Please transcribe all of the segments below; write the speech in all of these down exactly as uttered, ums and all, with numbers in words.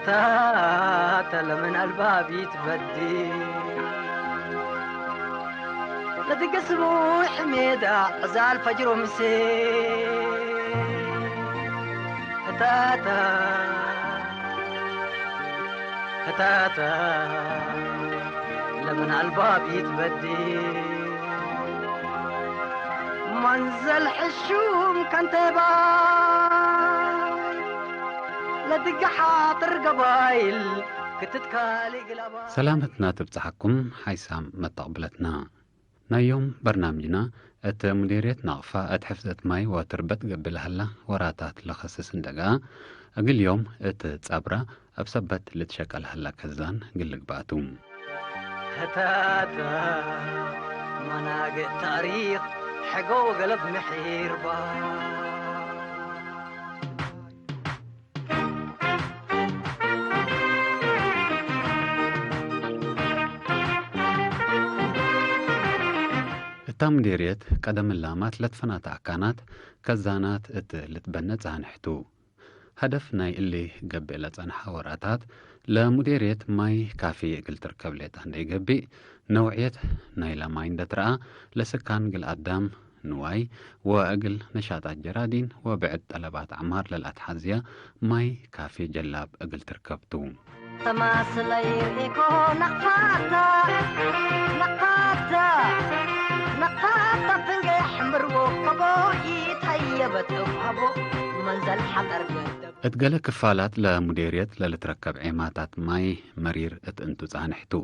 ታተ ለምን አልባብ ይትበዲ፣ ለድገ ስቡሕ ሜዳ ዕዛል ፈጅሮ ምሴ። ህታተ፣ ህታተ ለምን አልባብ ይትበዲ፣ መንዘል ሕሹም ከንቴባ። ለድገ ሓጥር ገባይል ክትትካሊ ግላባ። ሰላም ህትና ትብጽሐኩም ሓይሳም መተቅብለትና። ናይ ዮም በርናምጅና እት ሙዴርየት ናቅፋ እት ሕፍዘት ማይ ወትርበት ገብእ ለሀላ ወራታት ለከስስ እንደጋ፣ እግል ዮም እት ጸብራ እብ ሰበት ልትሸቀል ሀላ ከዛን እግል ልግባእ ቱ። ህታተ መናግእ ታሪክ ሕገ ወገለብ ምሒርባ። እታ ሙዴርየት ቀደም እላማት ለትፈናተ አካናት ከዛናት እት ልትበነ ጸንሕ ቱ። ሀደፍ ናይ እሊ ገብእ ለጸንሐ ወራታት፣ ለሙዴርየት ማይ ካፊ እግል ትርከብ ሌጣ እንዴ ገብእ፣ ነውዕየት ናይለ ማይ እንዴ ትረአ፣ ለስካን እግል አዳም ንዋይ ወእግል ነሻጣት ጀራዲን ወብዕድ ጠለባት ዐማር ለልአትሐዝየ ማይ ካፊ ጀላብ እግል ትርከብ ቱ። ተማስለይ ርኢኮ ነቃታ፣ ነቃታ፣ ነቃታ ፍንጌሕ ምርጎ ከቦ ኢተየበት እብ ሀቦ መንዘል ሐጠር ገደብ። እት ገሌ ክፋላት ለሙዴርየት ለልትረከብ ዔማታት ማይ መሪር እት እንቱ ጻንሕ ቱ።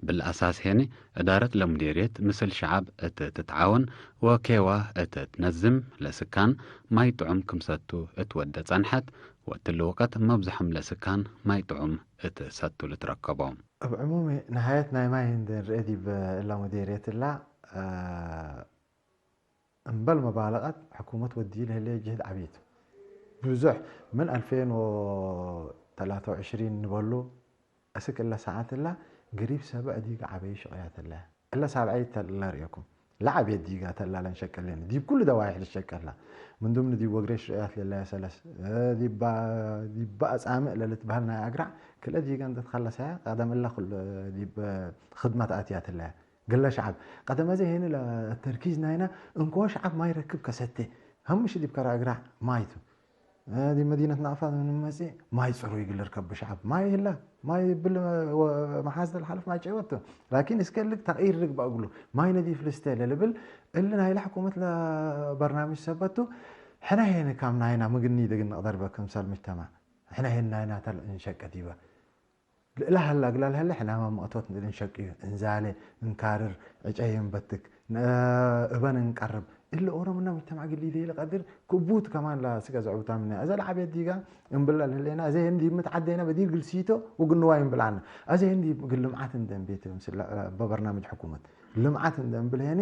እብሊ አሳስ ሄኒ፣ እዳረት ለሙዴርየት ምስል ሸዐብ እት ትትዓወን ወኬዋ እት ትነዝም፣ ለስካን ማይ ጥዑም ክም ሰቱ እት ወደ ጸንሐት፣ ወእትሊ ወቀት መብዝሖም ለስካን ማይ ጥዑም እት ሰቱ ልትረከቦ። እብ ዕሙሚ፣ ነሃየት ናይ ማይ እንዴ ንርኤ ዲብ እላ ሙዴርየት እላ፣ አ፣ እምበል መባለቀት ሕኩመት ወድዩ ለህሌ ጅህድ ዐቢ ቱ። ብዙሕ ምን አልፌን ወተላተ ወዕሽሪን ንበሉ እስክ እለ ሰዓት እላ፣ ገሪብ ሰብዕ ዲገ ዐበዩ ሽቅያት እለ። እለ ሳብዐይት ተ እለ ርእየኩም። ለዐቤት ዲገ ተ እላ ለንሸቅል ሌነ። ዲብ ኩሉ ደዋይሕ ልትሸቀል ላ። ምን ዱምነ ዲብ ወግሬ ሽቅያት ለለየ ሰለስ፣ ዲብ፣ ዲብ አጻምእ ለልትበህል ናይ አግራዕ ክልኤ ዲገ እንዴ ትከለሰያ፣ ቀደም እለ ኩሉ ዲብ ክድመት አትያት እለ። ገለ ሸዐብ ቀደም አዜ ሄነ ለተርኪዝ ናይና እንኮ ሸዐብ ማይ ረክብ ከሰቴ፣ ሀምሽ ዲብ ከረ አግራዕ ማይ ቱ። ዲብ መዲነት ናቅፋ ምን መጽእ ማይ ጽሩይ እግል ልርከብ ሸዐብ ማይ ህላ፣ ማይ እብል ወመሓዝተ ለሓልፍ ማይ ጨወት ቱ። ላኪን እስከ እሊ ተቅይር ልግበእ እግሉ፣ ማይ ነዲፍ ልስተ ለልብል እሊ ናይለ ሕኩመት ለበርናምጅ ሰበት ቱ። ሕነ ሄነ ካም ናይና ምግኒ እግል ንቅደር በክምሰል ምጅተማዕ፣ ሕነ ሄነ ናይና ተ ለእንሸቀ ዲበ። ለእለ ሀላ እግላል ሀለ ሕናመ መቅቶት እንሸቅዩ፣ እንዛሌ፣ እንካርር፣ ዕጨይ እንበትክ፣ እበን እንቀርብ። እለ ኦሮምና ሙጅተማዕ እግል ኢዴ ለቀድር ክቡት ከማን ለስገ ዘዑብታ ምነ። አዜ ለዐቤት ዲጋ እምብለ ለህሌና፣ አዜ ህን ዲብ ምትዓዴና በዲር እግል ሲቶ ወግንዋይ እምብል ዐልነ። አዜ ህን ዲብ እግል ልምዓት እንዴ እምቤት ምስለ በበርናምጅ ሕኩመት ልምዓት እንዴ እምብል ሄኒ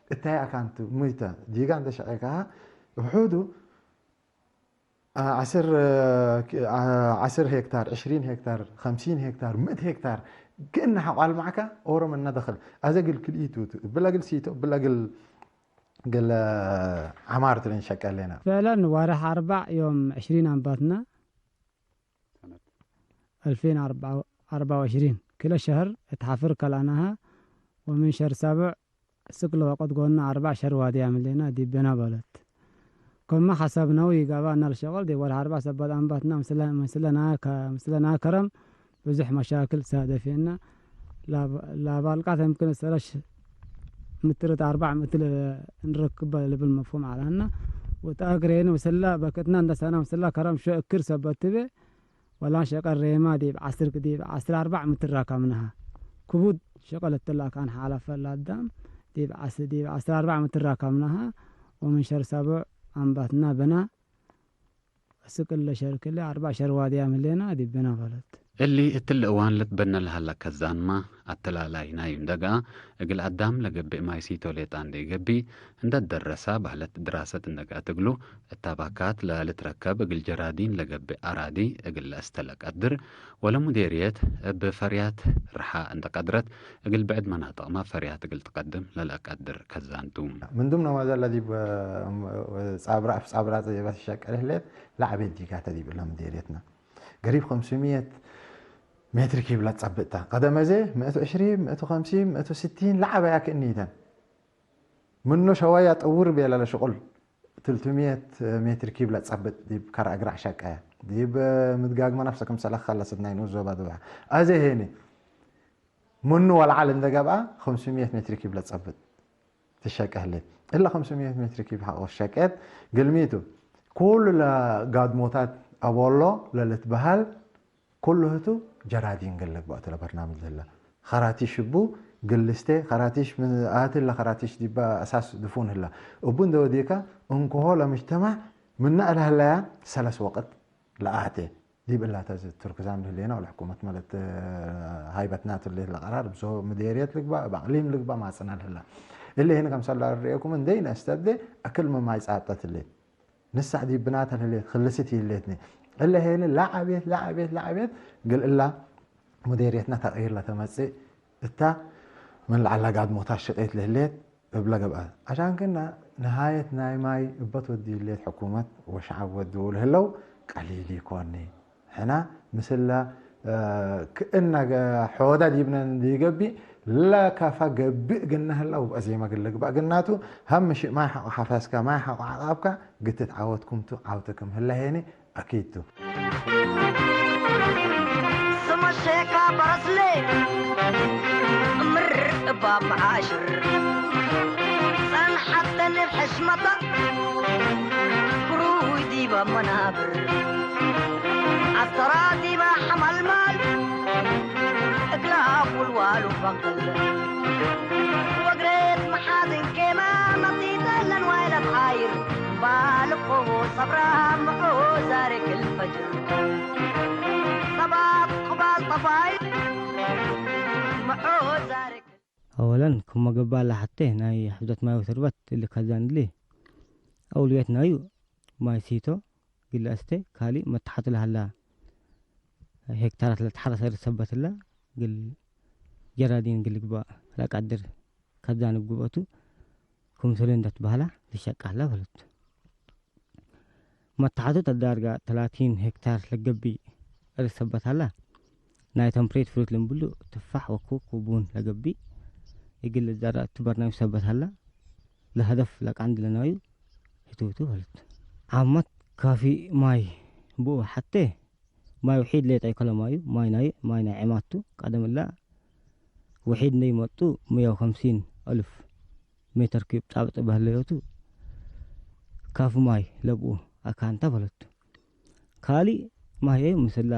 እታይ አካንቱ ሙይተ ዲጋ እንዴ ሸቄካሃ ውሑዱ ዐስር፣ ዐስር ሄክታር፣ ዕሽሪን ሄክታር፣ ኸምሲን ሄክታር፣ ምእት ሄክታር ክእነ ሐቆ አልማዕከ ኦሮም እነ ደክል። አዜ እግል ክልኢቱ ቱ፣ እብለ እግል ሲቶ፣ እብለ እግል፣ እግል ዐማር ቱ ልንሸቀ ሌና። ፍዕለን ወርሕ አርበዕ ዮም ዕሽሪን አንባትና፣ አልፌን አርበዓ ወዕሽሪን ክለ ሸህር እት ሐፍር ከልአናሃ ወምን ሸር ሳብዕ እስክ ለወቀት ጎነ አርበዕ ሸር ዋድያም ህሌና ዲብ ቤና በለት። ክመ ሐሰብነሁ ኢገብአነ ለሸቅል ዲብ ወርሕ አርበዕ ሰበት አንባትና ምስለ፣ ምስለ ናከ፣ ምስለ ናከረም ብዙሕ መሻክል ትሳደፌና። ላብ-፣ ላባልቃት የምክን ሰለሽ ምትር እት አርበዕ ምትር እንረክበ ልብል መፍሁም ዐለና። ወተአግሬኒ ምስለ በክእትና እንደ ሰና ምስለ ከረም ሸእክር ሰበት ትቤ ወላን ሸቀል ሬማ ዲብ ዐስር፣ ዲብ ዐስር አርበዕ ምትር ራካምናሃ። ክቡድ ሸቀል እትለ አካን ሓለፈ ለአዳም ዲብ ዐስ-፣ ዲብ ዐስር አርበዕ ምትር ራካምናሃ። ወምን ሸር ሳብዕ አንባትና በና። እስክ እለ ሸር ክለ አርበዕ ሸር ዋድያም ህሌና ዲብ በና በለት። እሊ እትሊ እዋን ልትበነ ለሀለ ከዛንመ አተላላይ ናዩ እንደገአ፣ እግል አዳም ለገብእ ማይ ሲቶ ሌጣ እንዴ ገብእ፣ እንዴ ትደረሰ በህለት ድራሰት እንደገአት እግሉ፣ እት አባካት ለልትረከብ እግል ጀራዲን ለገብእ አራዲ እግል ለአስተ ለቀድር፣ ወለሙዴርየት እብ ፈርያት ርሓ እንዴ ቀድረት፣ እግል ብዕድ መናጥቅመ ፈርያት እግል ትቀድም ለለአቀድር ከዛን ቱ። ምን ዱምነ መዘለ ዲብ ጻብራ፣ እብ ጻብራ ጸቢበት ትሸቀል ህሌት ለዐቤት ዲጋተ ዲብ እለ ሙዴርየትነ። ገሪብ ከምስምየት ሜትር ኪብ ለትጸብጥ ተ። ቀደም አዜ ምእት ወዕሽሪን፣ ምእት ወከምሲን፣ ምእት ወስቲን ለዐበያ ክእኒ ተን። ምኑ ሸወያ ጥውር ቤለ ለሽቁል ትልቱምየት ሜትር ኪብ ለትጸብጥ ዲብ ከረ እግራዕ ሸቀየ። ዲብ ምድጋግመ ነፍሰ ክምሰል አከለስት ናይ ንኡስ ዞባ ድበሐ። አዜ ሄኒ ምኑ ወለዐል እንደ ገብአ፣ ክምስምየት ሜትር ኪብ ለትጸብጥ ትሸቄ ህሌት። እለ ክምስምየት ሜትር ኪብ ሐቆ ሸቄት፣ ግልሚቱ ኩሉ ለጋድሞታት አቦሎ ለልትበሀል፣ ኩሉ ህቱ ጀራዲን እግል ልግበእ ቱ ለበርናምጅ ህለ። ከራቲሽ እቡ ግልስቴ፣ ከራቲሽ ምን አቲ ህለ፣ ከራቲሽ ዲበ አሳስ ድፉን ህለ። እቡ እንደ ወዴከ እንኮሆ ለምጅተማዕ ምነ እለ ህለያ ሰለስ ወቅት ለአቴ። ዲብ እላተ ቱርክዛን ህሌነ ወለሕኩመት መለት ሃይበትናት ህሌት ለቀራር ብዞ ምዴርየት ልግባእ፣ እብ አቅሊም ልግባእ ማጽናል ህላ። እሊ ህን ከምሰል ለአርኤኩም እንዴ ነስተብዴ አክል መማይ ጻብጠት ህሌት። ንሳዕ ዲብ ብናተ ህሌት፣ ክልስት ህሌትኒ። እለ ሄኒ ለዐቤት፣ ለዐቤት፣ ለዐቤት፣ ግል እላ ሙዴርየትነ ተቅይር ለተመጽእ እታ ምን ለዐለ ጋድሞታት ሽቄት ለህሌት እብለ ገብአት። አሻን ክና ነሃየት ናይ ማይ እበ ትወዲ ህሌት ሕኩመት ወሸዐብ ወድዉ ለህለው ቀሊል ኢኮኒ። ሕና ምስለ፣ እ፣ ክእነ ገ-፣ ሖደ ዲብነ እንዲገብእ ለከፈ ገብእ ግነ ህለ ወብአዜመ እግል ልግበእ ግናቱ፣ ሀምሽ ማይ ሐቆ ሐፈስከ፣ ማይ ሐቆ ዐቃብከ፣ ግትት ዐወት ክምቱ ዐውት ክም ህለ ሄኒ አኪድ ቱ። ስመ ሼካ በረስሌ እምር እባ መዓሽር ጸንሐተኒ ብሕሽመተ ክሩይ ዲበ መናብር አስተራ ዲበ ሐመልማል እግላ ወልዋሉ በቅል ወግሬት መሓዝን ኬማ መጢጠ ለንዋይ ለትሓይር ባልኮ ሰብራ ምዖ ዛሬ ክል ፈጅር ሰባብ ቅባል ጠፋይ ምዖ ዛሬ ክል አወለን፣ ክመ ገብአ ለሐቴ ናይ ሕፍዘት ማይ ወትርበት እሊ ከዛን እሊ፣ አውልየት ናዩ ማይ ሲቶ እግል ለአስቴ፣ ካልእ መትሐቱ ለሀላ ሄክታራት ለትሐረሰ እርድ ሰበት እለ፣ እግል ጀራዲን እግል ልግባእ ለቀድር ከዛን እብ ጉብአቱ ክምሰሉ እንዴ ትበህላ ልሸቃ ህለ በለት። መትሐቱ ተዳርጋ ተላቲን ሄክታር ለገብእ እርድ ሰበት ሀላ። ናይ ተምፕሬት ፍሩት ልንብሉ ትፋሕ ወኩክ ወቡን ለገብእ እግል ልዘረእ እቱ በርናምጅ ሰበት ሀላ። ለሀደፍ ለቀንድ ለናዩ ህቱ ቱ በለት። ዓመት ካፊ ማይ ብኡ ሐቴ ማይ ውሒድ ሌጠ ኢኮለ ማዩ፣ ማይ ናይ፣ ማይ ናይ ዔማት ቱ። ቀደም እለ ውሒድ እንዴ ኢመጡ፣ ምየ ወከምሲን አልፍ ሜተር ኪዩብ ጻብጥ በህለዮቱ፣ ካፊ ማይ ለብኡ አካን ተ በለቱ። ካልእ ማይ ምስላ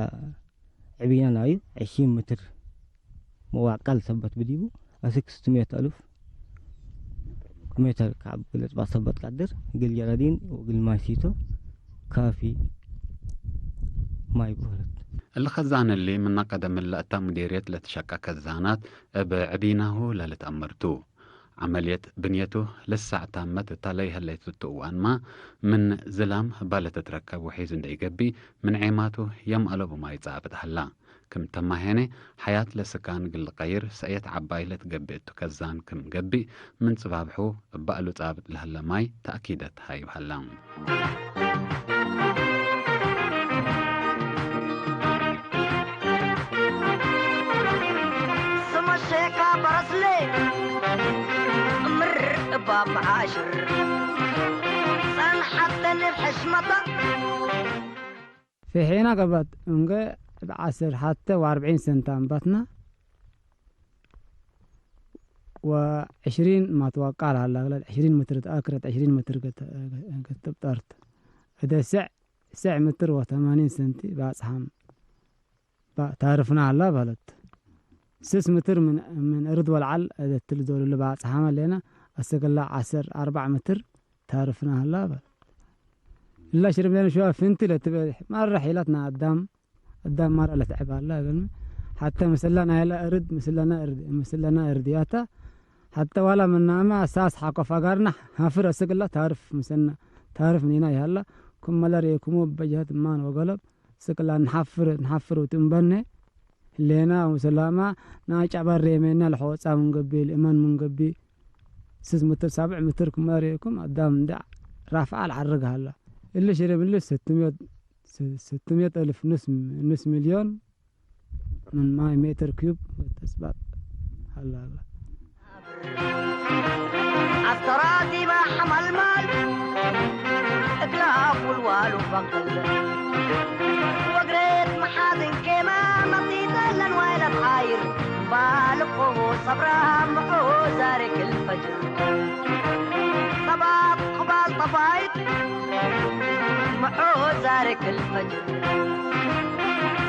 ዕቢና ናዩ፣ ዕሽሪን ምትር መዋቀል ሰበት ብዲቡ፣ አስክ ስትምየት አልፍ ሜተር ከዐብ እግል እጽባጥ ሰበት ቀድር፣ እግል ጀራዲን ወእግል ማይ ሲቶ ካፊ ማይ ብሆለት። እሊ ከዛን እሊ ምነ ቀደም እለ እታ ሙዴርየት ለትሸቀ ከዛናት እብ ዕቢናሁ ለልትአመር ቱ። ዐመልየት ብንየቱ ልሳዕ ታመት እታ ለይሀለየት እቱ እዋንመ፣ ምን ዝላም እባ ለትትረከብ ውሒዝ እንዴ ኢገብእ፣ ምን ዔማቱ የም አለቡ ማይ ጻብጥ ሀላ። ክም ተማሄነ፣ ሐያት ለስካን እግል ልቀይር ሰእየት ዐባይ ለትገብእ እቱ ከዛን ክም ገብእ፣ ምን ጽባብሑ እበ እሉ ጻብጥ ለህለ ማይ ተእኪደት ሀይብ ሀለ። ስመ ሼካ በረስሌ እምር እባ መዓሽር ጸንሐተኒ ብሕሽመተ። ፊሒና ገበት እንገ እብ ዐስር ሐተ ወአርብዒን ሰንት አንበትና ወዕሽሪን ማትዋቃል ሀላ እግለ ዕሽሪን ምትር ተአክረት ዕሽሪን ምትር ገተ-፣ ገትብ ጠርት። እደ ስዕ፣ ስዕ ምትር ወተማኒን ሰንቲ ባጽሓም ባ-፣ ታርፍና ሀላ በለት። ስስ ምትር ምን፣ ምን እርድ ወለዐል እደ ትልዶልሉ ባጽሓም ሌና አሰገላ ዐሰር አርበዕ ምትር ታርፍና ሀላ በል። እላ ሽርብ ለነ ሸዋ ፍንቲ ለትበ መረ ሒለትና አዳም፣ አዳም መረ ለትዕብ ሀላ እግልሚ። ሐተ ምስለ ናይለ እርድ፣ ምስለና እርድ፣ ምስለና እርድያታ ሐተ ዋላ ምናመ አሳስ ሐቆ ፈጋርና ሐፍር አስክ እላ ታርፍ ምሰና፣ ታርፍ ኒና ይሀላ። ክመ ለርኤኩሙ በጀሀት እማን ወገለብ ስቅላ ንሐፍር፣ ንሐፍር ወትእምበነ ህሌና ወሰላማ ናጨበሬሜና ለሐወጻ ምን ገብእ፣ ለእመን ምን ገብእ፣ ስስ ምትር ሳብዕ ምትር ክመ ርኤኩም አዳም እንዴ ራፍዓ ለዐርግ ሀላ። እሊ ሽርብ እሊ ስትምዮት ስ-፣ ስትምየት አልፍ ንስ፣ ንስ ሚልዮን ምን ማይ ሜትር ኪዩብ ወተጽባጥ ሀላላ። አስተራቲባ ሐመልማል እግላ አፉል ዋሉ በቅል ወግሬት መሓዝን ኬማ መጢጠ ለንዋይ ለትሓይር ባልቆ ሰብራ ምዖ ዛሬ ክል ፈጅር ሰባት ቅባል ጠፋይት ምዖ ዛሬ ክል ፈጅር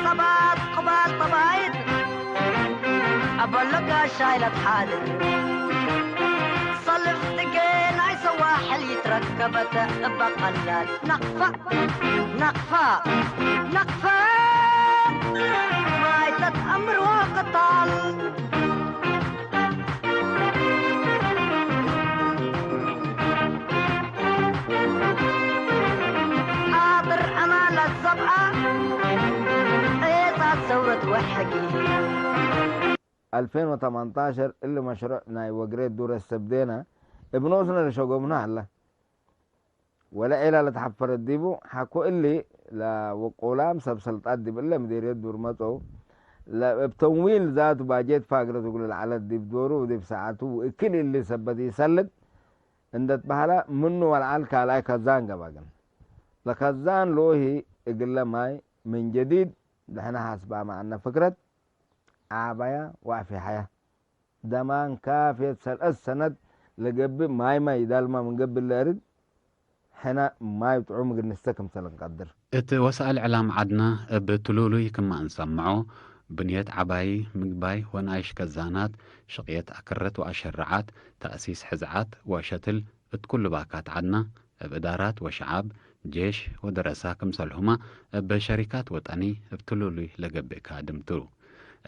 ሰባት ቅባል ጠፋይት አበሎ ጋሻይ ለትሓድር ሰልፍ ትጌ ናይ ሰዋሕል ይትረከበት እበ ቀላል ነቅፋ ነቅፋ ነቅፋ ማይ ተትአምር ወቅታል አጥር አማን ለሰብአ ዔጻት ሰውረት ወሕጊ። አልፌን ወተመንታሸር እሊ መሽሩዕ ናይ ወግሬት ዱር አሰብዴነ እብ ኖስነ ለሸጎብነ ሀለ። ወለዔላ ለተሐፈረት ዲቡ፣ ሐቆ እሊ ለወቆላም ሰብ ሰልጣት ዲብ እለ ምዴርየት ዱር መጽኦ፣ ለእብ ተምዊል ዛቱ ባጄት ፋግረት እግሉ ለዐለት ዲብ ዶሩ ወዲብ ሰዓቱ ወእክል እሊ ሰበት ኢሰልጥ እንደ ትበሀለ ምኑ ወለዐል ካልኣይ ከዛን ገብአ። ግን ለከዛን ሎሂ እግለ ማይ ምን ጀዲድ ደሐነ ሐስባመ ዐነ ፍክረት ዓባያ ወአፌሐያ። ደማን ካፍየት ሰልአት ሰነት ለገብእ ማይመ ኢዳልመ ምን ገብእ ለእርድ፣ ሕነ ማይ ጥዑም እግል ንስተ ክምሰል እንቀድር። እት ወሳእል ዕላም ዐድነ እብ ትሉሉይ ክመ እንሰምዖ፣ ብንየት ዐባይ፣ ምግባይ ወነኣይሽ ከዛናት፣ ሽቅየት አክረት ወአሸረዓት፣ ተእሲስ ሕዝዓት ወሸትል እት ኩሉ ባካት ዐድነ፣ እብ እዳራት ወሸዓብ፣ ጄሽ ወደረሳ ክምሰልሁመ እብ ሸሪካት ወጠኒ እብ ትሉሉይ ለገብእ ካድም ቱ።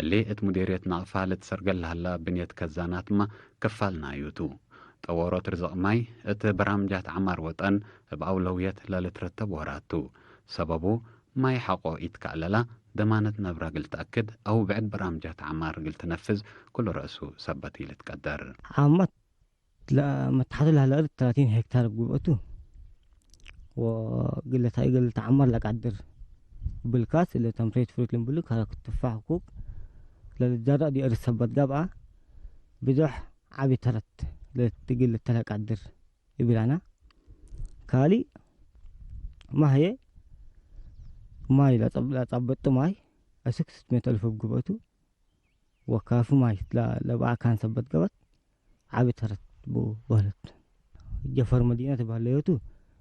እሊ እት ሙዴርየት ናቅፋ ልትሰርገል ለሀላ ብንየት ከዛናትመ ክፋል ናዩ ቱ። ጠወሮት ርዝቅ ማይ እት በራምጃት ዐማር ወጠን እብ አውለውየት ለልትረተብ ወራት ቱ። ሰበቡ፣ ማይ ሐቆ ኢትከአለላ ደማነት ነብረ እግል ተአክድ አው ብዕድ በራምጃት ዐማር እግል ትነፍዝ ኩሉ ረእሱ ሰበት ኢልትቀደር። ዓመት ለመትሐቱ ለሀለ አርድ ተላቲን ሄክታር እብ ጉብአቱ ወእግል ለተ-፣ እግል ለተዐመር ለቀድር ብልካስ እለ ተምሬት ፍሩት ልንብሉ ከረክ ትፋሕ ኩክ ለልትዘረእ ዲብ አርድ ሰበት ገብአ ብዞሕ ዐቢ ተረት ለእግል ልተልሀ ቀድር እብላና። ካልእ ማህዬ ማይ ለጸብ-፣ ለጸበጡ ማይ አስክ ስት ምእት አልፍ እብ ጉብአቱ ወካፊ ማይ ለ-፣ ለበአካን ሰበት ገብአት ዐቢ ተረት ቡ በህለት። ጀፈር መዲነት እብ ሀለዮቱ፣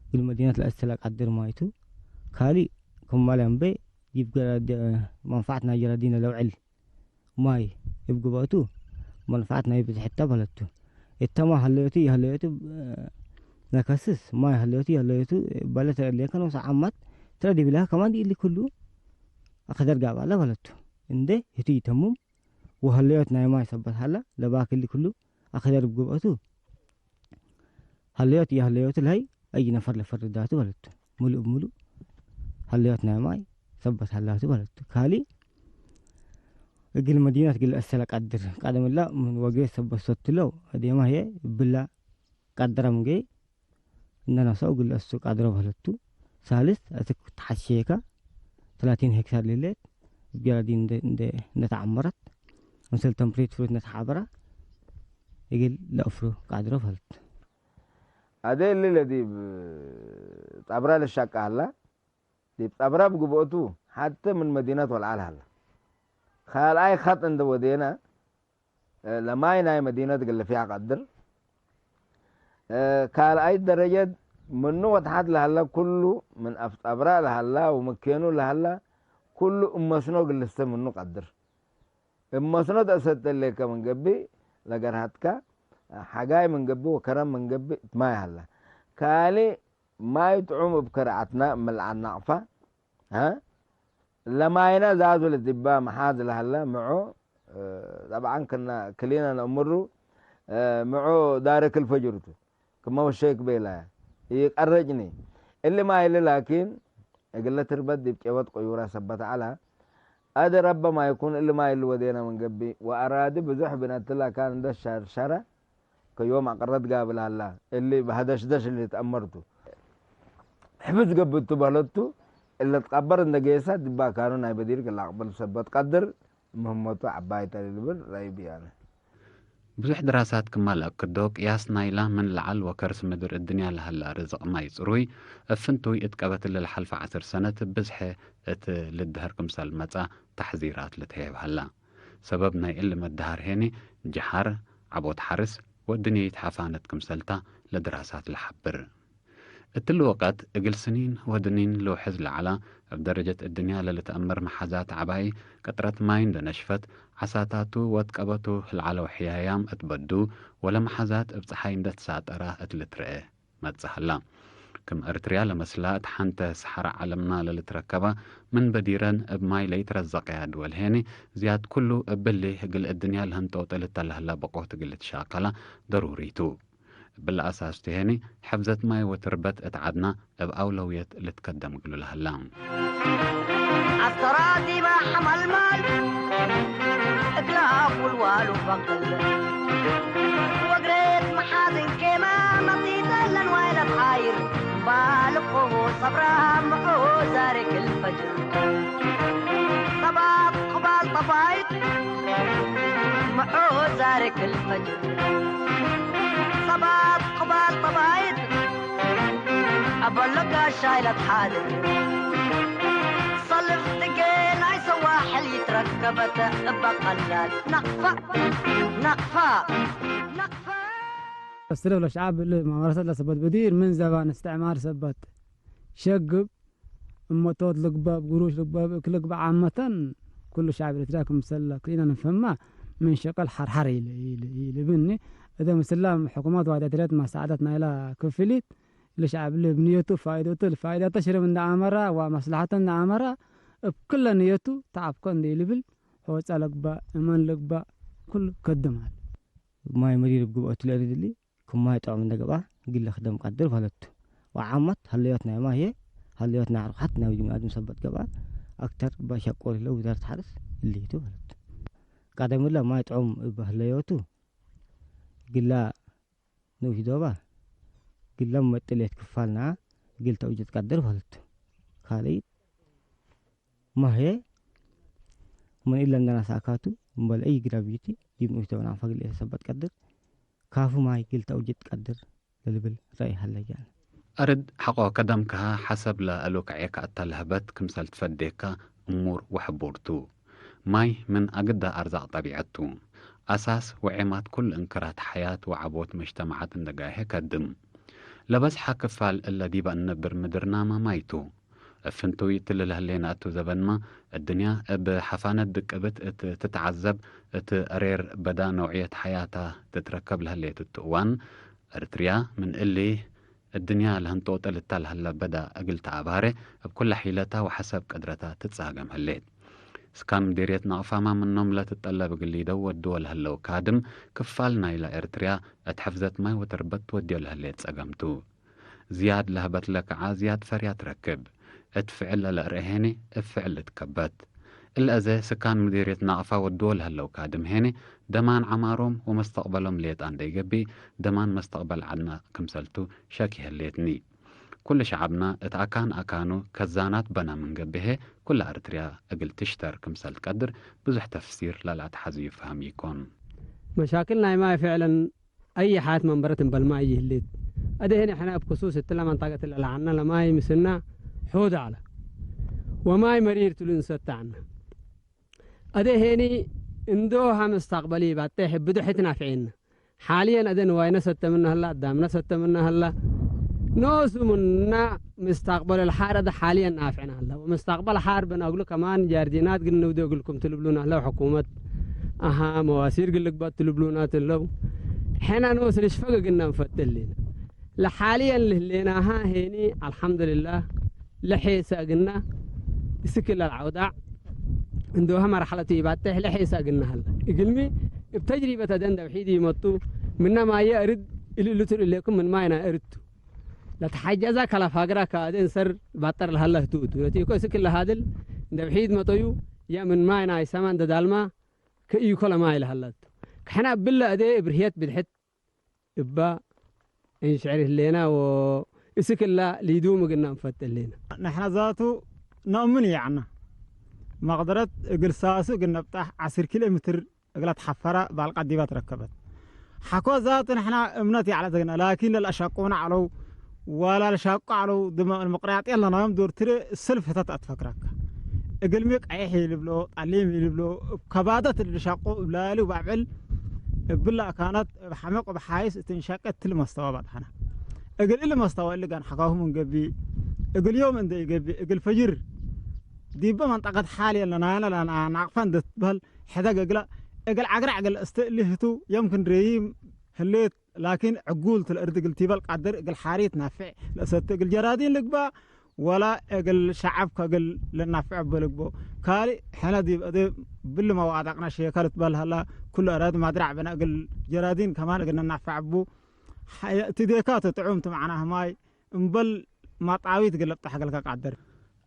እግል መዲነት ለአሰለ ቀድር ማይ ቱ። ካልእ ክም ማል አንቤ ዲብ ገራድ-፣ መንፈዐት ናይ ጀራዲነ ለውዕል ማይ እብ ግብአቱ፣ መንፈዐት ናይ ብዝሕተ በህለት ቱ። እተማ ሀለዮቱ ይሀለዮቱ ነከስስ፣ ማይ ሀለዮቱ ይሀለዮቱ በለ ተለሌከ ኖሰ ዓማት ትረ ዲብላህ ከማን ዲእሊ ክሉ አክደር ጋብአለ በህለት ቱ። እንዴ ህቱ ይተሙም ወሀለዮት ናይ ማይ ሰበት ሀላ፣ ለባክ እሊ ክሉ አክደር እብ ግብአቱ፣ ሀለዮት ኢሀለዮቱ ለሀይ አይ ነፈር ለፈርዳቱ በለቱ። ምሉእ እብ ምሉእ ሀለዮት ናይ ማይ ሰበት ሀላቱ በለቱ። ካልእ እግል መዲነት እግል ለአሰለ ቀድር፣ ቀደም እላ ምን ወግሬት ሰበት ሰትለው፣ አዴመ ህዬ እብላ ቀድረ ምንጌ እንደ ነሰው እግል ለአሱ ቀድረ በህለቱ። ሳልስ አስክ ተሐሼከ ተላቲን ሄክታር ሌሌት እብ ጀራዲን እንደ፣ እንደ፣ እንደ ተዐመረት፣ ምስል ተምሬት ፍሩት እንደ ተሓበረ እግል ለአፍሩ ቀድረ በህለት። አዜ እሊ ለዲብ ጸብረ ልሸቀ ሀላ፣ ዲብ ጸብረ እብ ግብአቱ ሐቴ ምን መዲነት ወለዐል ሀላ። ካልኣይ ኸጥ እንደ ወዴነ፣ ለማይ ናይ መዲነት እግል ልፊዕ ቀድር። ካልኣይት ደረጀት ምኑ ወተሐት ለሀለ ኩሉ ምን አፍ ጸብረ ለሀላ ወመኬኑ ለሀላ ኩሉ እብ መስኖ እግል ልስተ ምኑ ቀድር። እብ መስኖ ተአሰተሌከ ምን ገብእ ለገርሀትከ ሐጋይ ምን ገብእ ወከረም ምን ገብእ እት ማይ ሀለ። ካልእ ማይ ጥዑም እብ ከረዐትና እምልዓል ናቅፋ፣ ሀ? ለማይነ ዛቱ ለዲባ መሓዝ ለሀለ ምዑ፣ ጠብዓን ክና ክሊነ ነእምሩ፣ ምዑ ዳርክ ልፈጅር ቱ። ክመ ወሸይክ ቤላያ ኢቀረጭኒ። እሊ ማይ እሊ ላኪን፣ እግለ ትርበት ዲብ ጨወት ቅዩረ ሰበት ዐለ። አደ ረበ ማይኩን እሊ ማይ እሊ ወዴነ ምን ገብእ፣ ወአራዲ ብዙሕ ብነትለ ካን እንደ ሸርሸረ፣ ከዮም አቅረት ጋብል ሀላ፣ እሊ በሀደሽደሽ እሊ ልትአመርቱ። ሕፍዝ ገብቱ በህለቱ፣ እለ ትቀበር እንደ ጌሰ፣ ዲብ አካኑ ናይ በዲር እግል ለአቅብል ሰበት ቀድር ምህመቱ ዐባይ ተ ለልብል ረአይ ብያነ። ብዙሕ ድራሳት ክመ ለአክዶ፣ ቅያስ ናይላ ምን ለዐል ወከርስ ምድር እድንያ ለሀላ ርዝቅ ማይ ጽሩይ፣ እብ ፍንቱይ እት ቀበት እለ ለሐልፈ ዐስር ሰነት ብዝሐ እት ልድሀር ክምሰል መጽአ ተሕዚራት ልትሀየብ ሀላ። ሰበብ ናይ እሊ መድሀር ሄኒ፣ ጀሓር፣ ዐቦት ሐርስ ወእድንየይት ሐፋነት ክምሰልታ ለድራሳት ለሐብር። እትሊ ወቀት እግል ስኒን ወድኒን ልውሕዝ ለዐላ፣ እብ ደረጀት እድንያ ለልትአመር መሓዛት ዐባይ ቅጥረት ማይ እንዴ ነሽፈት፣ ዐሳታቱ ወትቀበቱ ለዐለው ሕያያም እት በዱ፣ ወለመሓዛት እብ ጸሓይ እንዴ ትሳጠራ እት ልትረኤ መጽእ ሀላ። ክም እርትርያ ለመስላ እት ሐንተ ሰሐራ ዐለምና ለልትረከባ፣ ምን በዲረን እብ ማይ ለኢትረዘቀያ ድወል ሄኒ፣ ዝያድ ኩሉ እብሊ እግል እድንያ ለህንጦጠ ልተለሀላ በቆት እግል ልትሻቀላ ደሩሪ ቱ። እብለ አሳስ ቱ ሄኒ፣ ሕፍዘት ማይ ወትርበት እት ዐድና እብ አውለውየት ልትከደም እግሉ ለሀላ። አስተራቲባ ሐመልማል እግላ አፉል ዋሉ በቅል ወግሬት መሓዝን ኬማ መጢጠለን ዋይለት ሓይር ባልቆ ሰብራ ምዖ ዛሬ ክል ፈጅር ሰባት ቅባል ጠፋይት ምዖ ዛሬ ክል ፈጅር ሰባት ቅባል ጠፋይት አበሎ ጋሻይ ለትሓድር ሰልፍ ትጌ ናይ ሰዋሕል ይትረከበት እበ ቀላል ነቅፋ ነቅፋ ነቅፋ። አስረፍ ለሸዐብ እሊ መማረሰት ለሰበት በዲር ምን ዘባን እስትዕማር ሰበት ሸግብ እመቶት ልግበእ፣ እብ ግሩሽ ልግበእ፣ እብ እክል ልግበእ፣ ዓመተን ኩሉ ሸዐብ ኤረትርያ ክምሰል ክልኢነ ንፍህማ ምን ሸቀል ሐርሐር ኢለ፣ ኢለ፣ ኢለ ብኒ። እተ ምስላ ሕኩመት ዋድያት ኤረትርያ መሳዕደት ናይላ ክፍሊት ለሸዐብ እሊ እብ ንየቱ ፋይደቱ፣ ፋይደተ ሽርም እንደ አመራ ወመስለሐተ እንደ አመራ እብ ክለ ንየቱ ተዐብኮ እንዴ ኢልብል ሆጻ ልግበእ፣ እመን ልግበእ፣ ኩሉ ከድም ዐለ። ማይ መሪር እብ ግብአቱ ለእሪድ እሊ ክም ማይ ጥዑም እንደ ገብአ፣ እግል ለክደም ቀድር በለቱ። ወዓመት ሀለዮት ናይ ማይ ህዬ፣ ሀለዮት ናይ ርኩሐት ናይ ወጅ ብንአድም ሰበት ገብአ፣ አክተር እበ ሸቆ ለህለው ውዛረት ሐርስ እሊ ቱ በለቱ። ቀደም እለ ማይ ጥዑም እብ ሀለዮቱ፣ እግላ ንኡሽ ዶባ፣ እግላ መጥሌት ክፋል ነአ፣ እግል ተውጅድ ቀድር በለቱ። ካልኢት ማይ ህዬ፣ ምን እለ እንደ ናሳካቱ፣ እምበል እይ ግራቪቲ፣ ዲብ ንኡሽ ዶባ ናፋ እግል ኢተሰበት ቀድር፣ ካፉ ማይ እግል ተውጅድ ቀድር ለልብል ረአይ ሀለ ጃን። አርድ ሐቆ ከደምከሀ ሐሰብ ለእሉ ከዔከ እተ ለህበት ክምሰል ትፈዴከ እሙር ወሕቡር ቱ። ማይ ምን አግደ አርዛቅ ጠቢዐት ቱ። አሳስ ወዔማት ኩሉ እንክራት ሐያት ወዐቦት መጅተመዓት እንደ ጋሄ ከድም። ለበዝሐ ክፋል እለ ዲበ እንነብር ምድርናመ ማይ ቱ። እብ ፍንቱይ እትሊ ለህሌነ እቱ ዘበንመ፣ እድንያ እብ ሐፋነት ድቅብት እት ትትዐዘብ፣ እት አሬር በዳ ነውዕየት ሐያታ ትትረከብ ለህሌት እቱ እዋን፣ እርትርያ ምን እሊ እድንያ ለህንጦጠ ልታል ሀለ በዳ እግል ተአባሬ፣ እብ ኩለ ሒለታ ወሐሰብ ቅድረታ ትትሳገም ህሌት። ስካን ምዴርየት ናቅፋመ ምኖም ለትጠለብ እግል ሊደው ወድወ ለህለው ካድም፣ ክፋል ናይለ ኤርትርያ እት ሕፍዘት ማይ ወትርበት ትወድዮ ለህሌት ጸገም ቱ። ዝያድ ለህበት ለከዓ ዝያድ ፈርያ ትረክብ። እት ፍዕል ለለአርኤ ሄኔ እብ ፍዕል ልትከበት። እለ አዜ ስካን ምዴርየት ናቅፋ ወድዎ ለህለው ካድም ሄኔ፣ ደማን ዐማሮም ወመስተቅበሎም ሌጣ እንዴ ኢገብእ፣ ደማን መስተቅበል ዐድነ ክምሰልቱ ሸክ ይሀሌትኒ። ኩሉ ሸዐብነ እት አካን አካኑ ከዛናት በነ ምን ገብእ፣ ኩለ አርትርያ እግል ትሽተር ክምሰል ትቀድር ብዙሕ ተፍሲር ለለአትሐዝዩ ፈሀም ኢኮን። መሻክል ናይ ማይ ፍዕለን አይ ሐያት መንበረት እምበል ማይ ይህሌት። አደ ሄኒ ሕነ እብ ክሱስ እትለ መንጠቀት እለ ለዐልነ ለማይ ምስልነ ሑድ ዐለ። ወማይ መሪር ቱ ልንሰተ ዐልነ። አደ ሄኒ እንዶሀ መስተቅበሊ ባጤሕ ብዶሕ ትናፍዔነ። ሓልየን አደ ንዋይነ ሰተ ምነ ህለ፣ አዳምነ ሰተ ምነ ህለ። ኖሱ ምነ መስተቅበል ለሓር አደ ሓልየን ናፍዕነ ህለ። ወመስተቅበል ሓር በን አግሉ ከማን ጃርዲናት ግን ንውዴ እግልኩም ትልብሉነ ህለው ሕኩመት። አሃ መዋሲር ግልግበት ትልብሉና ትለው። ሕነ ኖስ ልሽፈግ እግልነ እንፈትል ሌነ። ለሓልየን ልህሌናሃ ሄኒ አልሐምዱሊላህ ለሔሰ እግልነ እስክለ ለዐውዳዕ እንዶሀ መርሐለት ኢባጤሕ ለሔሰ እግልነ ሀለ። እግልሚ እብ ተጅሪበት አደን ደብሒድ ኢመጡ ምነ ማየ አርድ እሊ ልቱር እሌኩም ምን ማይ ናይ አርድ ቱ። ለተሐጀዘ ከለፋግራ ከአደን ሰር ባጠር ለሀለ ህቱ ቱ። ለቲኮ እስክለ ሀድል ደብሒድ መጠዩ የ ምን ማይ ናይ ሰመን ደዳልማ ከኢኮ ለማይ ለሀለት። ከሕነ እብለ አዴ እብ ርህየት ብድሕት እበ እንሽዕር ህሌና ወእስክ እላ ሊዱም እግልና እንፈት ህሌና። ነሕነ ዛቱ ነእምን ይዐና። መቅደረት እግል ሳሱ እግል ነብጣሕ ዐስር ኪሎ ሜትር እግለ ተሐፈረ ባልቃ ዲበ ትረከበት። ሐኮ ዛቱ ንሕና እምነት ይዐለ ዘግነ፣ ላኪን ለለአሸቁነ ዐለው ወላ ለሻቁ ዐለው፣ ድመ ምቅራጥ የለናዮም ዶር ትሬ ሰልፍ ህተ ተአትፈክረከ። እግልሚ ቀይሕ ኢልብሎ፣ ጠሊም ኢልብሎ፣ እብ ከባደት ልሻቁ እብ ላሊ ወበዐል እብለ አካናት እብ ሐመቅ እብ ሓይስ እት እንሸቀ እትሊ መስተወ በጽሐነ። እግል እሊ መስተወ እሊ ገን ሐካሁ ምን ገብእ፣ እግል ዮም እንደ ኢገብእ፣ እግል ፈጅር ዲበ መንጠቀት ሓል የለናነ ለናቅፈ እንደ ትበህል ሕደግ እግለ፣ እግል ዐግረ ዐግል እስተ እሊ ህቱ የምክን ረይም ህሌት፣ ላኪን ዕጉል ቱ ለእርድ እግል ቲበል ቃድር እግል ሓሪት ናፍዕ ለእሰቲ እግል ጀራዲን ልግበእ፣ ወላ እግል ሸዐብ ከእግል ልናፍዕ እበ ልግበእ። ካልእ ሕነ ዲብ እዴ ብሊ መዋደቅነ ሼከ ልትበል ሀላ፣ ኩሉ አራድ ማድራዕ ብነ እግል ጀራዲን ከማን እግል ንናፍዕ እቡ። ሐየ እትዴካቱ ጥዑም ቱ መዕናህ ማይ እምበል ማጣዊት እግል ልብጠሕ እግልከ ቃድር።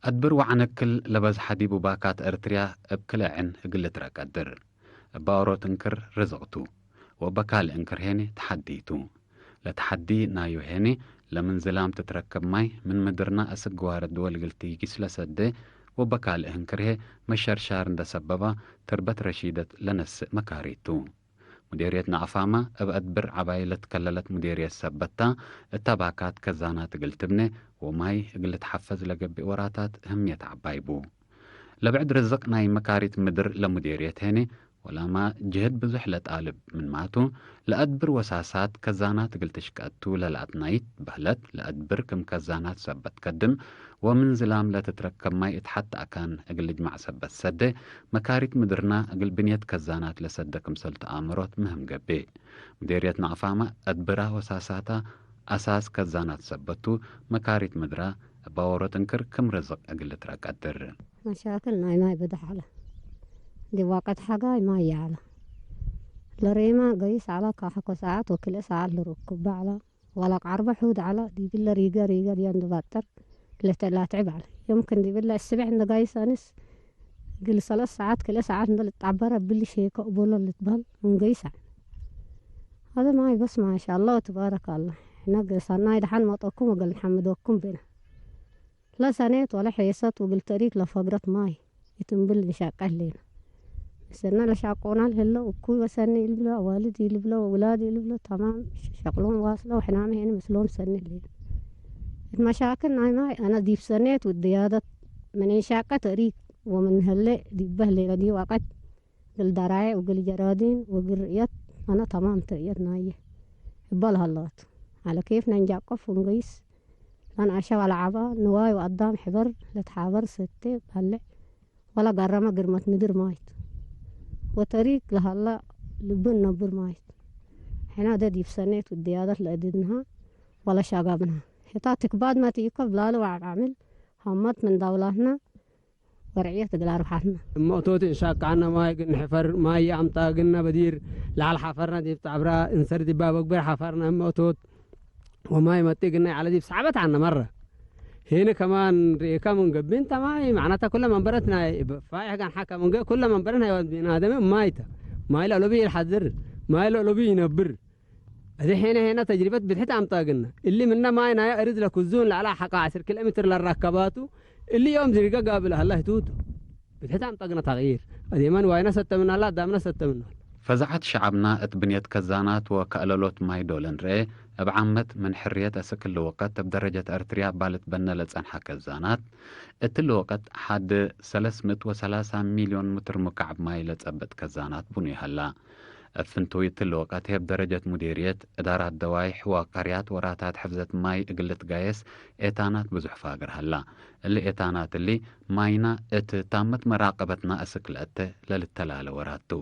አድብር ወዐነክል ለበዝሐ ዲቡ ባካት ኤርትርያ እብ ክልኤ ዕን እግል ልትረአ ቀድር። እበ ኦሮት እንክር ርዝቅ ቱ፣ ወእበ ካልእ እንክር ሄኔ ተሐዲ ቱ። ለተሐዲ ናዩ ሄኔ፣ ለምን ዝላም ትትረከብ ማይ ምን ምድርና አስክ ግዋረ ድወል እግል ቲጊስ ለሰዴ፣ ወእበ ካልእ እንክር ህዬ መሸርሻር እንደ ሰበባ፣ ትርበት ረሺደት ለነስእ መካሪት ቱ። ሙዴርየት ነአፋመ እብ አድብር ዐባይ ለትከለለት ሙዴርየት ሰበት ተ፣ እተ ባካት ከዛናት እግል ትብኔ ወማይ እግል ልትሐፈዝ ለገብእ ወራታት ህምየት ዐባይ ቡ። ለብዕድ ርዝቅ ናይ መካሪት ምድር ለሙዴርየት ሄኔ፣ ወላማ ጅህድ ብዙሕ ለጣልብ ምንማቱ፣ ለአድብር ወሳሳት ከዛናት እግል ትሽቀ ቱ ለለአትናይት በህለት፣ ለአድብር ክም ከዛናት ሰበት ከድም፣ ወምን ዝላም ለትትረከብ ማይ እት ሐቲ አካን እግል ልጅማዕ ሰበት ሰዴ፣ መካሪት ምድርና እግል ብንየት ከዛናት ለሰደ ክምሰል ተአምሮት ምህም ገብእ። ምዴርየት ነቅፋመ አድብራ ወሳሳታ አሳስ ከዛናት ሰበት ቱ፣ መካሪት ምድራ እበ ዎሮት እንክር ክም ርዝቅ እግል ልትረቀድር። መሻክል ናይ ማይ ብደሕ ዐለ። ዲብ ዋቀት ሐጋይ ማይ ይዐለ። ለሬማ ገይስ ዐለ፣ ካሐኮ ሰዓት ወክልኤ ሰዓት ልርኩበ ዐለ። ወለቅ ዐርበ ሑድ ዐለ፣ ዲብለ ሪገ ሪገ ድየ እንዴ ባጥር ለተ-፣ ላትዕብ ዐለ። የምክን ዲብለ እስብዕ እንዴ ጋይስ አንስ እግል ሰለስ ሰዓት ክልኤ ሰዓት እንዴ ልትጣበረ እብሊ ሼከ እቡሎ ልትበህል እንገይስ ዐለ። ሀዘ ማይ በስ ማሻአላህ ወትባረካላህ። ሕነ ሰናይ ደሐን መጠኩም ወእግል ንሐምደኩም ብነ። ለሰኔት ወለ ሔሰት ወእግል ተሪክ ለፈግረት ማይ እት እምብል እንሻቀ ህሌነ። ምስልነ ለሻቆና ለህለው እኩይ ወሰኒ ኢልብሎ፣ አዋልድ ኢልብሎ፣ ወውላድ ኢልብሎ፣ ተማም ሸቅሎም ዋስለው፣ ሕናመ ሄነ ምስሎም ሰኒ ህሌነ። እት መሻክል ናይ ማይ አነ ዲብ ሰኔት ውድያደት ምን እንሻቀ ተሪክ ወምን ህሌ ዲበ ህሌነ ዲብ ወቀት እግል ደራዬ ወእግል ጀራዲን ወእግል ርእየት አነ ተማም ተርእየት ናየ እበ ለሀለት። ዐለ ኬፍ ነንጃቆፍ ወንገይስ ለንአሸ ወለዐበ ንዋይ ወአዳም ሕበር ለትሓበር ሰቴ ባልዕ ወለገረመ ግርመት ምድር ማይት ወተሪክ ለሀለ ልብን ነብር ማይት። ሕነ እደ ዲብ ሰኔት ውድያደት ለእድድንሃ ወለሻጋብንሃ። ሕታ ትክባድ መትኢኮ ብላሊ ወዐምዕምል ሀመት ምን ዳውላትነ ወርዕየት እግል አርብሐትነ። እመ እቶት እንሻቃነ ማይ እግል ንሕፈር፣ ማይ ይአምጣ እግልነ በዲር ለዐል ሐፈርነ ዲብ ጣብራ እንሰር ዲብ አበግብር ሐፈርነ እመ እቶት ወማይ መጤ እግልነ ይዐለ ዲብ ሰዕበት ዐነ መረ። ሄነ ከማን ርኤካ ምን ገብእ እንተ ማይ መዕናታ ኩለ መንበረት ናይ ፋይሕ ጋን ሐከ ምን ገ-፣ ኩለ መንበረት ናይ ወድ ብን አደም ማይ ተ። ማይ ለአለቡ ይልሐድር፣ ማይ ለአለቡ ይነብር። እዜ ሄነ ሄነ ተጅሪበት ብድሕት አምጣግነ። እሊ ምነ ማይ ናየ እርድ ለክዙን ለዐለ ሐቃ ዐስር ኪሎ ሜትር ለራከባቱ፣ እሊ ዮም ዝርገ ጋብል ሀላ ህቱቱ። ብድሕት አምጣግነ ተቅይር። አዜመን ዋይነ ሰተ ምናላ፣ አዳምነ ሰተ ምናላ። ፈዛዐት ሸዐብና እት ብንየት ከዛናት ወከአለሎት ማይ ዶል እንርኤ፣ እብ ዓመት ምን ሕርየት እስክ እሊ ወቀት እብ ደረጀት ኤርትርያ እባ ልትበነ ለጸንሐ ከዛናት፣ እት እሊ ወቀት ሐድ ሰለስ ምእት ወሰላሳ ሚልዮን ምትር ሙካዕብ ማይ ለጸብጥ ከዛናት ብኑይ ሀላ። እብ ፍንቱይ እትሊ ወቀት ህዬ እብ ደረጀት ሙዴርየት፣ እዳራት ደዋይሕ ወቀርያት ወራታት ሕፍዘት ማይ እግል ልትጋየስ ኤታናት ብዙሕ ፋግር ሀላ። እሊ ኤታናት እሊ ማይና እት ታመት መራቀበትና እስክ ለአተ ለልተላለ ወራት ቱ።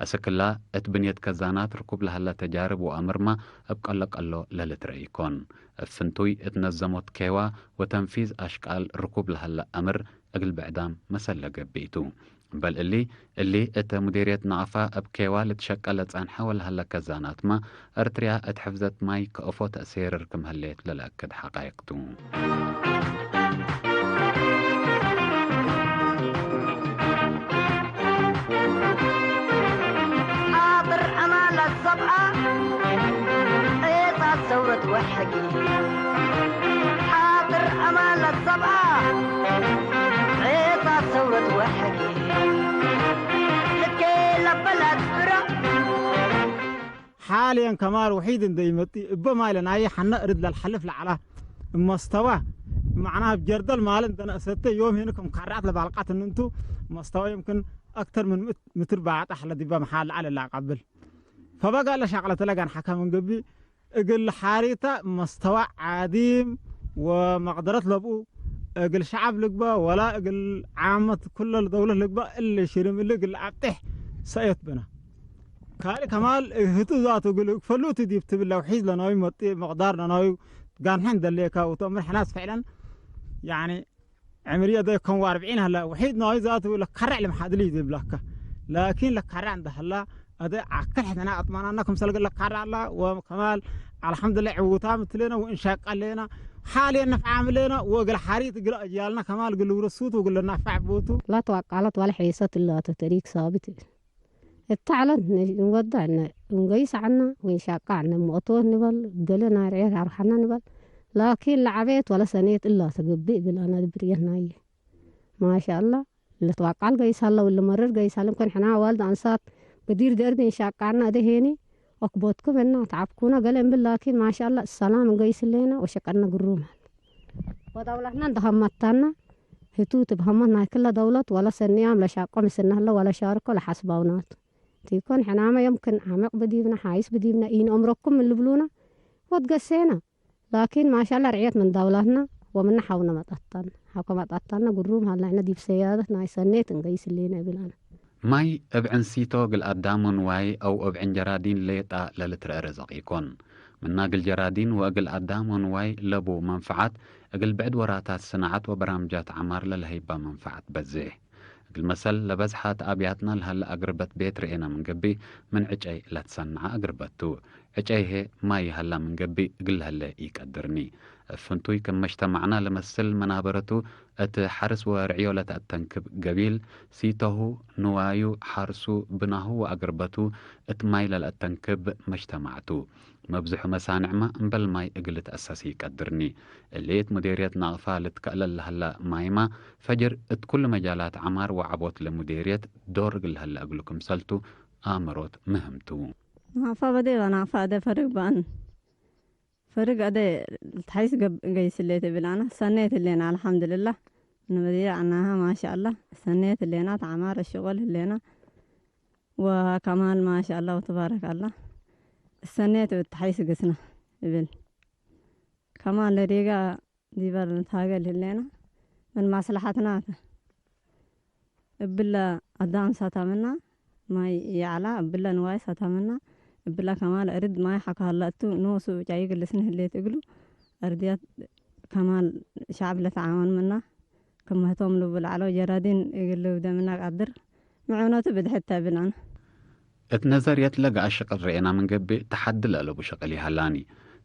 እስክላ እት ብንየት ከዛናት ርኩብ ለሀለ ተጃርብ ወአምርማ እብ ቀሎ ቀሎ ለልትረኢ ኢኮን። እብ ፍንቱይ እት ነዘሞት ኬዋ ወተንፊዝ አሽቃል ርኩብ ለሀለ አምር እግል ብዕዳም መሰል ለገብእ ቱ። እምበል እሊ፣ እሊ እተ ሙዴርየት ነቀፋ እብ ኬዋ ልትሸቀል ለጸንሐ ወለሀለ ከዛናትመ፣ ኤርትርያ እት ሕፍዘት ማይ ከእፎ ተእሴርር ክም ህሌት ለለአክድ ሐቃይቅ ቱ። ሓጥር አማን ለሰብአ ቄጻ ሰውረት ወሕጊ። ሓጥር አማን ለሰብአ ሓልየን ከማል ውሒድ እንዴ ኢመጽእ፣ እበ ማይ ለናዬ ሐነ እርድ ለልሐልፍ ለዐላ እብ መስተዋ፣ መዕናህ እብ ጀርደል ማል እንዴ ነእሰተ፣ ዮም ሄኒ ክም ካርዐት ለባልቃት እንንቱ፣ መስተዋ የምክን አክተር ምን ምእት ምትር ባዕጣሕ ለዲበ መሓል ለዐለ ለአቀብል። ፈበጋ ለሻቅለትለ ገንሐከ ምን ገብእ፣ እግል ሓሪተ መስተዋ ዓዲም ወመቅደረት ለብኡ፣ እግል ሸዐብ ልግበእ ወላ እግል ዓመት ኩለ ደውለት ልግበእ፣ እሊ ሽርም እሊ እግል ለአብጥሕ ሰእየት ብነ። ካልእ ከማል ህቱ ዛቱ እግል እግፈሉቱ ዲብ ትብል ለውሒዝ ለናዩ መጤ መቅዳር ለናዩ ጋንሐን ደሌከ ወተአምር ሕናስ ፍዕለን፣ ያኒ ዕምርየ እደ ከም ወአርብዒን ሀለ፣ ውሒድ ናይ ዛቱ ለካረዕ ለመሓድሊ ይብላከ። ላኪን ለካረዕ እንደ ሀላ፣ እደ አክል ሕተና አጥማናና ክምሰል እግል ለካረዕ አላ፣ ወከማል አልሐምዱሊላህ ዕዉታም እትሌና ወእንሻቅ አሌና፣ ሓልየን ነፍዓም እሌና፣ ወእግል ሓሪት እግል አጅያልና ከማል እግል ልውረሱቱ ወእግል ለናፋዕ ቦቱ። ላ ተዋቃለት ወላ ሔሰት እላተ ተሪክ ሳብት። እተ ዐለት ነ-፣ እንወዳዕነ፣ እንገይስ ዐና ወኢንሻቃ ዐነ፣ ሞቶት ንበል፣ ገሌ ናይ ርዕየት አርሐነ ንበል፣ ላኪን ለዐቤት ወለ ሰኔት እላ ተገብእ እግል አነ ብርየት ናየ። ማሻአላ፣ ለትዋቃል ገይስ ሀለ ወለመርር ገይስ ሀለ፣ እምክን ሕና ዋልድ አንሳት በዲር ደርድ እንሻቃ ዐና፣ እደ ሄኒ ወክቦትኩም እና ተዓብኩነ ገሌ እምብል፣ ላኪን ማሻአላ፣ ሰላም እንገይስ ህሌነ ወሸቀነ ግሩም ሀለ። ወደውለትነ እንደ ሀመታነ፣ ህቱ እብ ሀመት ናይ ክለ ደውለት ወለ ሰንያም ለሻቆ ምስልነ ህለ ወለ ሻርኮ ለሐስባውናቱ። ቲኮን ሕናመ የምክን ዓመቅ ብዲብነ፣ ሓይስ ብዲብነ፣ ኢንአምረኩም ምን ልብሉነ ወትገሴነ። ላኪን ማሻላ ርዕየት ምን ደውለትነ ወምነ ሐውነ መጠተነ። ሐቆ መጠተነ ግሩም ሀለ፣ ሕነ ዲብ ሰያደት ናይ ሰኔት እንገይስ ህሌነ እብል አነ። ማይ እብ ዕንሲቶ እግል አዳም ወንዋይ አው እብ ዕን ጀራዲን ሌጣ ለልትረአ ረዘቅ ኢኮን። ምና እግል ጀራዲን ወእግል አዳም ወንዋይ ለቡ መንፈዓት፣ እግል ብዕድ ወራታት ስናዐት ወበራምጃት ዐማር ለለሀይባ መንፈዓት በዜሕ። እግል መሰል፣ ለበዝሐ ተአብያትና ለሀለ አግርበት ቤት ርኤና ምን ገብእ፣ ምን ዕጨይ ለትሰነዐ አግርበት ቱ። ዕጨይ ህዬ ማይ ይሀላ ምን ገብእ እግል ለሀለ ኢቀድርኒ። እብ ፍንቱይ ክም መጅተማዕና ለመስል መናበረቱ እት ሐርስ ወርዕዮ ለተአተንክብ ገቢል፣ ሲተሁ፣ ንዋዩ፣ ሐርሱ፣ ብናሁ ወአግርበቱ እት ማይ ለለአተንክብ መጅተማዕ ቱ። መብዝሑ መሳንዕመ እምበል ማይ እግል ልትአሰስ ኢቀድርኒ። እሊ እት ሙዴርየት ናቅፋ ልትከእለል ለሀለ ማይመ ፈጅር እት ኩሉ መጃላት ዐማር ወዐቦት ለሙዴርየት ዶር እግል ለሀለ እግሉ ክምሰል ቱ አምሮት ምህም ቱ። ናቅፋ በዴ በናቅፋ አደ ፈርግ በአን ፈርግ አደ ልትሐይስ ገብ-፣ ገይስ ህሌት እብል አነ። ሰኔት ህሌነ አልሐምድልላህ። ንበዲር ዐናሀ ማሻአላህ። ሰኔት ህሌና ተዐማር እሽቁል ህሌና። ወከማል ማሻአላህ ወተባረከ አላህ። ሰኔት እብ ተሐይስ ገስነ እብል። ከማል ለዴጋ ዲበ ንትሃገል ህሌና። ምን ማስለሐትና ተ። እብለ አዳም ሰተምና ማይ ይዐላ፣ እብለ ንዋይ ሰተምና፣ እብለ ከማል እርድ ማይ ሐከ ሀለ እቱ ኖሱ ጫይግ ልስኒ ህሌት እግሉ፣ አርድያት ከማል ሸዕብ ለተዓወን ምና፣ ክም ህቶም ልቡ ለዐለው ጀራዲን እግል ልብደ ምና ቀድር፣ ምዑነቱ ብድሕት ተ እብል አነ። እት ነዘርየት ለገአ ሽቅል ረኤና ምን ገብእ፣ ተሐዲ ለአለቡ ሽቅል ይሀላኒ።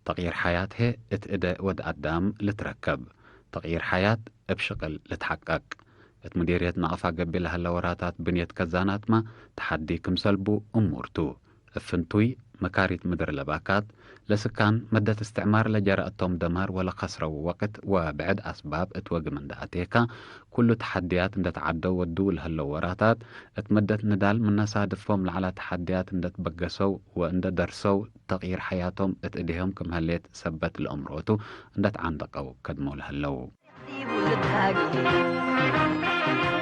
ተቅይር ሐያት ህዬ እት እደ ወድ አዳም ልትረከብ። ተቅይር ሐያት እብ ሽቅል ልትሐቀቅ። እት ሙዴርየት ናቅፋ ገብእ ለሀለ ወራታት ብንየት ከዛናትመ ተሐዲ ክምሰል ቡ እሙር ቱ። እብ ፍንቱይ፣ መካሪት ምድር ለባካት፣ ለስካን፣ መደት እስትዕማር ለጀረ እቶም ደማር ወለከስረው ወቅት ወብዕድ አስባብ እት ወግም እንደ አቴከ፣ ኩሉ ተሐድያት እንደ ተዓደው ወዱ ለሀለው ወራታት፣ እት መደት ንዳል ምነ ሳድፎም ለዐለ ተሐድያት እንደ ትበገሰው ወእንደ ደርሰው፣ ተቅይር ሐያቶም እት እዴሆም ክም ህሌት ሰበት ለአምሮቱ እንደ ተዓንደቀው ከድመው ለሀለው። ዲቡ ልትሃጌ፣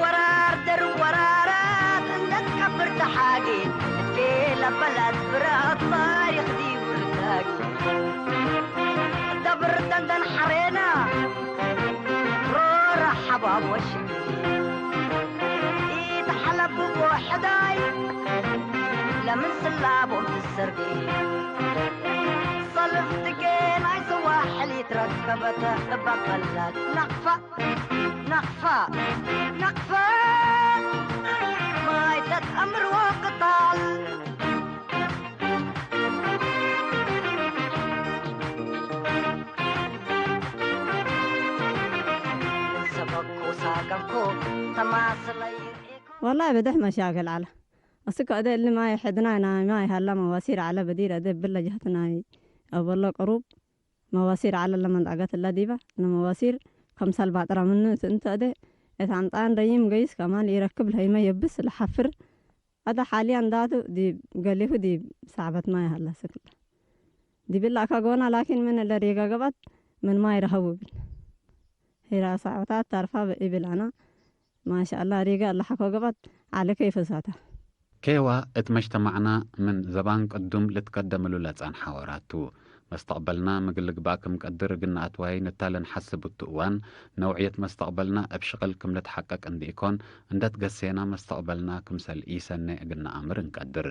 ወራር ደርብ ወራራት እንደ ትቀብር ተሓጌ፣ እትኬ ለበላት ብራት ታሪኽ ዲቡ ልትሃጌ። ደብር ደንደን ሐሬና፣ ሮራ ሐባብ ወሽቂ፣ ኢተሐለብቦ ሕዳይ፣ ለምን ስላቦም ትሰርጌ። ሰልፍ ትጌ ናይ ሰዋሕል ይትረከበት እበ ቀላል ነቅፋ፣ ነቅፋ፣ ነቅፋ ማይ ተትአምር ወቅታል። ሰበኩ ሳቀብኩ ተማስለይ ወላሂ በደሕ መሻክል ዐለ። አስክ አደ እሊ ማይ ሕድናይ ናይ ማይ ሀላ መዋሲር ዐለ በዲር አደ እብለ ጀህት ናይ አበሎ ቅሩብ መዋሲር ዐለ ለመንጠቀት እለ ዲበ ለመዋሲር ከምሰል ባጥራ ምኑ እት እንቱ አደ እት አምጣን ረይም ገይስ ከማን ኢረክብ ለሀይመ የብስ ለሐፍር አዳ ሓልያን ዳቱ ዲብ ገሌሁ ዲብ ሳዕበት ማይ ሀላ ስክል። ዲብ እላ አካ ጎና ላኪን ምን እለ ሪጋ ገብአት ምን ማይ ረሀቡ እብል። ሄራ ሳዕበታት ታርፋ እብል አና። ማሻአላ ሪጋ እለ ሐኮ ገብአት ዐለ ከይፈሳታ። ኬዋ እት መጅተማዕና ምን ዘባን ቅዱም ልትቀደም እሉ ለጸንሐ ወራት ቱ። መስተቅበልና ምግል ልግባእ ክም ቀድር እግል ነአትዋይ ንታ ለንሐስብ እቱ እዋን፣ ነውዕየት መስተቅበልና እብ ሽቅል ክም ልትሐቀቅ እንዲ ኢኮን፣ እንደ ትገሴና መስተቅበልና ክምሰል ኢሰኔ እግል ነአምር እንቀድር።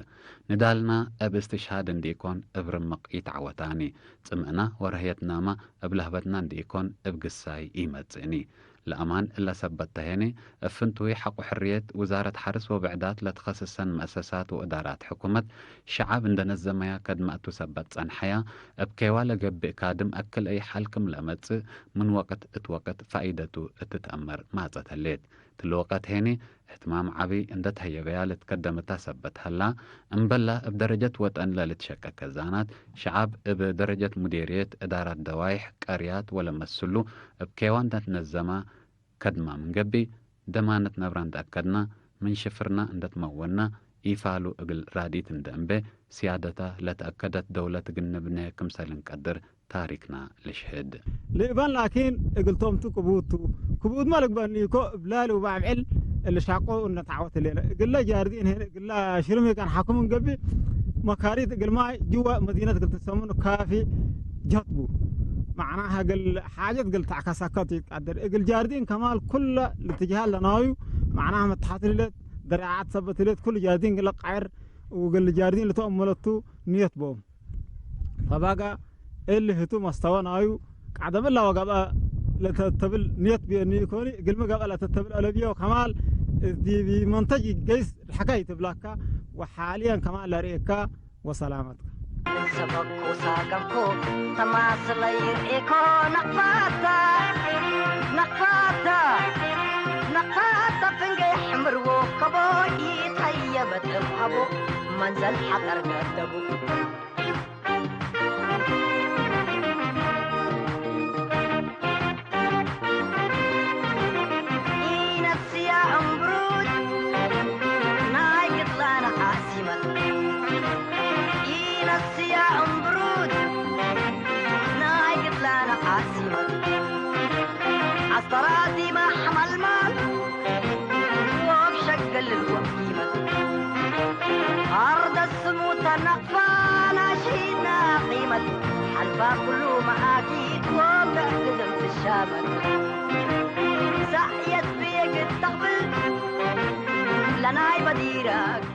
ንዳልና እብ እስትሽሃድ እንዲ ኢኮን እብ ርምቅ ኢተዐወታኒ፣ ጽምእና ወረህየትናመ እብ ለህበትና እንዲ ኢኮን እብ ግሳይ ኢመጽእኒ። ለአማን እለ ሰበት ተሄኔ፣ እብ ፍንቱይ ሐቆ ሕርየት ውዛረት ሐርስ ወብዕዳት ለትከስሰን መአሰሳት ወእዳራት ሕኩመት፣ ሸዐብ እንደ ነዘመያ ከድመ እቱ ሰበት ጸንሐያ፣ እብ ኬዋ ለገብእ ካድም አክል አይ ሐል ክም ለመጽእ፣ ምን ወቅት እት ወቅት ፋኢደቱ እት ትአመር ማጸት ህሌት። ትሊ ወቀት ሄኔ፣ እህትማም ዐቢ እንደ ተህየበያ ልትከደም እታ ሰበት ሀላ፣ እምበላ እብ ደረጀት ወጠን ለልትሸቀ ከዛናት፣ ሸዐብ እብ ደረጀት ሙዴርየት፣ እዳራት ደዋይሕ፣ ቀርያት ወለመስሉ እብ ኬዋ እንደ ትነዘማ ከድማ ምን ገብእ፣ ደማነት ነብራ እንደ አከድና፣ ምን ሽፍርና እንደ ትመወና፣ ኢፋሉ እግል ራዲት እንደ እንቤ፣ ስያደታ ለተአከደት ደውለት እግል ንብኔ ክምሰል እንቀድር፣ ታሪክና ልሽህድ። ልእበን ላኪን እግልቶም ቱ ክቡድ ቱ። ክቡድመ ልግበእኒ እኮ እብ ላሊ ወበአብዕል እሊ ሻቆ እነ ተዐወት ህሌነ። እግለ ጃርዲን ሄነ እግለ ሽርሚ ከን ሐኩም እንገብእ መካሪት እግል ማይ ጅወ መዲነት እግል ትሰምኑ ካፊ ጀት ቡ። መዕናሀ እግል ሓጀት እግል ተዕከሰከ ቱ ይትቀድር። እግል ጃርዲን ከማል ኩለ ልትጅሃል ለናዩ መዕናሀ መትሐት ህሌት፣ ደረዓት ሰበት ህሌት፣ ኩሉ ጃርዲን እግል ለቃዕር ወእግል ጃርዲን ልተአመለቱ ንየት ቦም። ፈባጋ እሊ ህቱ መስተወ ናዩ ቀደም እላ ወገብአ ለተተብል ንየት ብየኒ ኢኮኒ፣ እግልሚ ገብአ ለተተብል አለብዮ ከማል ዲብ መንተጅ ገይስ ለሐካይ ትብላካ ወሓልየን ከማል ለርእየካ ወሰላመትካ። ሰበኩ ሳቀምኩ ተማስለይ ርኢኮ ነቅፋታ፣ ነቅፋታ፣ ነቅፋታ ፍንጌ ሕምርዎ ከቦ ኢተየበት እብ ሀቦ መንዘል ሐጠር ገደቡ። ኢነስያ እምብሩድ ናይ ግድላነ ዓሲመት። ኢነስያ እምብሩድ ናይ ግድላነ ዓሲመት። አስተራቲመ ሐመልማል ወእብ ሸገል ልወቂመት። አርደ ስሙተ ነቅፋ ናሺና ቂመት። ሐልፋ ኩሉ መአኪት ወምዕግድም ትሻመት። ሳዕየት ብየግድ ተቅብል ለናይ በዲረክ